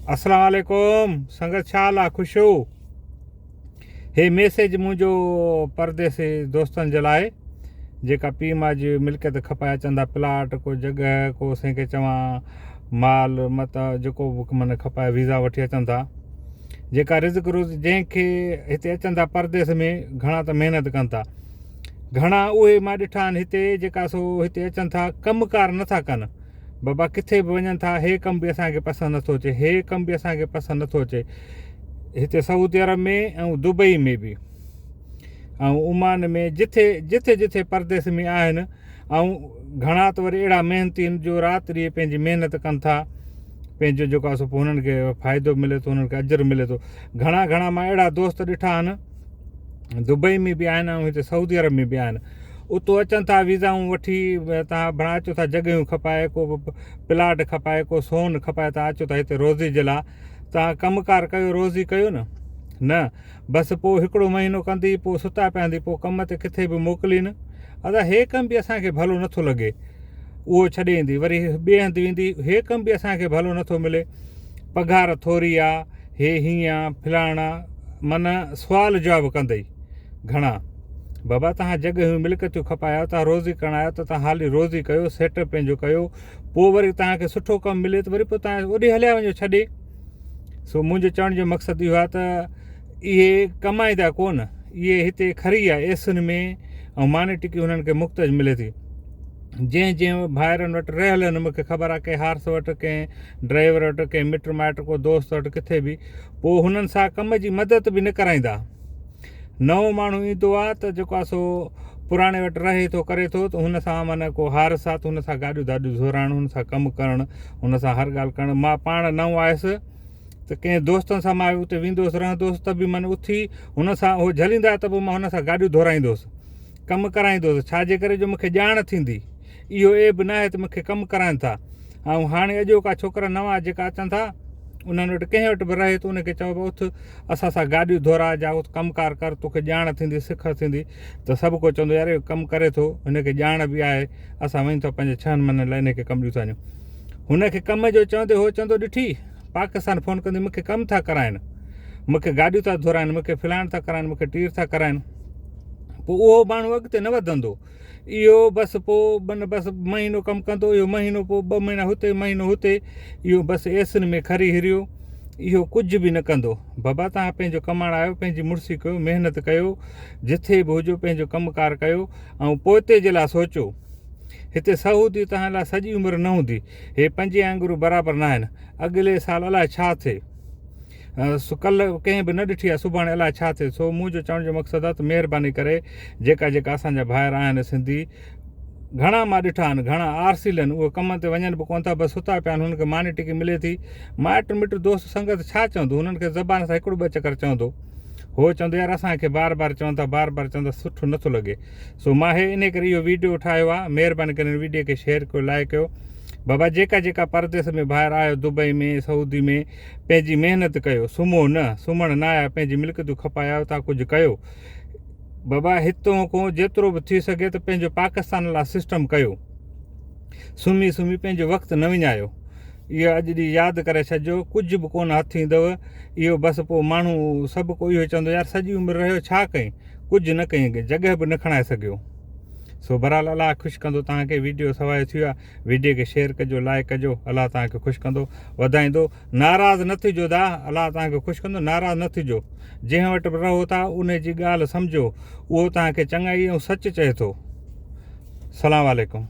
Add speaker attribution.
Speaker 1: اسلام عليڪم سنگت ڇا حال آ خوش هو هي ميسيج منهنجو پرديسي دوستن جي لاء جيڪا پي ما جي ملڪيت کپائي اچن ٿا پلاٽ ڪو جڳهه ڪو سين کي چوان مال مت جيڪو به من کپائي ويزا وٺي اچن ٿا جيڪا رزق روز جنهن کي هتي اچن ٿا پرديس ۾ گهڻا ته محنت ڪن ٿا گهڻا اهي مان ڏٺا آهن هتي جيڪا سو هتي اچن ٿا ڪم ڪار نٿا ڪن بابا ڪٿي به وڃن ٿا هي ڪم به اسان کي پسند نٿو اچي هي ڪم به اسان کي پسند نٿو اچي هتي سعودي عرب ۾ ۽ دبئي ۾ به ۽ عمان ۾ جٿي جٿي جٿي پرديس ۾ آهن ۽ گهڻا ته وري اهڙا محنتي آهن جو رات ڏينهن پنهنجي محنت ڪن ٿا پنهنجو جيڪو آهي سو پوء هنن کي فائدو ملي ٿو هنن کي اجر ملي ٿو گهڻا گهڻا مان اهڙا دوست ڏٺا آهن دبئي ۾ به آهن ۽ هتي سعودي عرب ۾ به آهن اتو اچن ٿا ويزائون وٺي تان ڀڻا اچو ٿا جڳهيون کپائي ڪو پلاٽ کپائي ڪو سون کپائي تان اچو ٿا هتي روزي جي لاء تان ڪم ڪار ڪيو روزي ڪيو نه نه بس پوء هڪڙو مهينو ڪندي پوء ستا پيا هوندي پوء ڪم تي ڪٿي به موڪلين ادا هي ڪم به اسان کي ڀلو نٿو لڳي اهو ڇڏي ايندي وري ٻئي هنڌ ويندي هي ڪم به اسان کي ڀلو نٿو ملي پگهار ٿوري آ هي هيئن آ فلاڻ آ من سوال جواب ڪندئي گهڻا بابا توهان جڳهيون ملڪيتون کپايا توهان روزي ڪرڻ آيا ته توهان حالي روزي ڪيو سيٽ اپ پنهنجو ڪيو پوء وري توهان کي سٺو ڪم ملي ته وري پوء توهان اوڏي هليا وڃو ڇڏي سو منهنجو چوڻ جو مقصد اهو آهي ته اهي ڪمائيندا ڪون اهي هتي کري آهي ايسن ۾ ۽ ماني ٽڪي هنن کي مفت ملي ٿي جنهن جنهن ڀائرن وٽ رهيل آهن مونکي خبر آهي ڪنهن هارس وٽ ڪنهن ڊرائيور وٽ ڪنهن مٽ مائٽ ڪو دوست وٽ ڪٿي به پوء هنن سان ڪم جي مدد به نه ڪرائيندا نئون ماڻهو ايندو آ ته جيڪو آ سو پراڻي وٽ رهي ٿو ڪري ٿو ته هن سان معنيٰ ڪو حارث آ ته هن سان گاڏيون ڌاڏيون ڌورائڻ هن سان ڪم ڪرڻ هن سان هر ڳالهه ڪرڻ مان پاڻ نئون آيس ته ڪنهن دوستن سان مان اتي ويندو هوس رهندو هوس ته به معنيٰ اٿي هن سان هو جهليندا ته به مان هن سان گاڏيون ڌورائيندو هوس ڪم ڪرائيندو هوس ڇا جي ڪري جو مونکي ڄاڻ ٿيندي اهو عيب ناهي ته مونکي ڪم ڪرائن ٿا ۽ هاڻي اڄوڪا ڇوڪرا نوان جيڪا اچن ٿا انهن وٽ ڪنهن وٽ به رهي ته ان کي چئو اٿ اسان سان گاڏيون ڌورا جا اٿ ڪم ڪار ڪر توکي ڄاڻ ٿيندي سک ٿيندي ته سڀ ڪو چوندو يار اهو ڪم ڪري ٿو هن کي ڄاڻ به آهي اسان وڃون ٿا پنهنجي ڇهن مهينن لاء ان کي ڪم ڏيون ٿا وڃون هن کي ڪم جو چوندي هو چوندو ڏٺي پاڪستان فون ڪندي مونکي ڪم ٿا ڪرائن مونکي گاڏيون ٿا ڌورائن مونکي فلاڻ ٿا ڪرائن مونکي ٽير ٿا ڪرائن پوء اهو ماڻهو اڳتي نه وڌندو اهو بس پوء من بس مهينو ڪم ڪندو اهو مهينو پوء ٻه مهينا هتي مهينو هتي اهو بس ايسن ۾ کري هريو اهو ڪجهه به نه ڪندو بابا توهان پنهنجو ڪمائڻ آيو پنهنجي مڙسي ڪيو محنت ڪيو جٿي به هجو پنهنجو ڪم ڪار ڪيو ۽ پوئتي جي لاء سوچو هتي سعودي توهان لاء سڄي عمر نه هوندي هي پنجين آڱريون برابر نه آهن اڳلي سال الاء ڇا ٿئي سو ڪلهه ڪنهن به نه ڏٺي آهي سڀاڻي الاء ڇا ٿئي سو منهنجو چوڻ جو مقصد آهي ته مهرباني ڪري جيڪا جيڪا اسان جا ڀائر آهن سنڌي گهڻا مان ڏٺا آهن گهڻا آرسيل آهن اهي ڪم تي وڃن به ڪونه ٿا بس ستا پيا آهن هنن کي ماني ٽڪي ملي ٿي مائٽ مٽ دوست سنگت ڇا چوندو هنن کي زبان سان هڪڙو ٻه چڪر چوندو هو چوندو يار اسان کي بار بار چون ٿا بار بار چون ٿا سٺو نٿو لڳي سو مان هي انهي ڪري اهو ويڊيو ٺاهيو آهي مهرباني ڪري هن ويڊيو کي شيئر ڪيو لائڪ ڪيو بابا جيڪا جيڪا پرديس ۾ ڀائر آهيو دبئي ۾ سعودي ۾ پنهنجي محنت ڪيو سمهو نه سمهڻ نه آيا پنهنجي ملڪيتون کپايا آيو تان ڪجهه ڪيو بابا هتون کان جيترو به ٿي سگهي ته پنهنجو پاڪستان لاء سسٽم ڪيو سمهي سمهي پنهنجو وقت نه وڃايو اهو اڄ ڏينهن ياد ڪري ڇڏجو ڪجهه به ڪونه هٿ ايندو اهو بس پوء ماڻهو سڀ ڪو اهو چوندو يار سڄي عمر رهيو ڇا ڪئين ڪجهه نه ڪئين جڳهه به نه کڻائي سگهيو سو بھرحال الله خوش ڪندو توهان کي ويڊيو سوايو ٿي ويو آهي ويڊيو کي شيئر ڪجو لائڪ ڪجو الله توهان کي خوش ڪندو وڌائيندو ناراض نه ٿجو دا الله توهان کي خوش ڪندو ناراض نه ٿجو جنهن وٽ به رهو ٿا ان جي ڳالهه سمجهو اهو توهان کي چڱائي ۽ سچ چئي ٿو سلام عليڪم.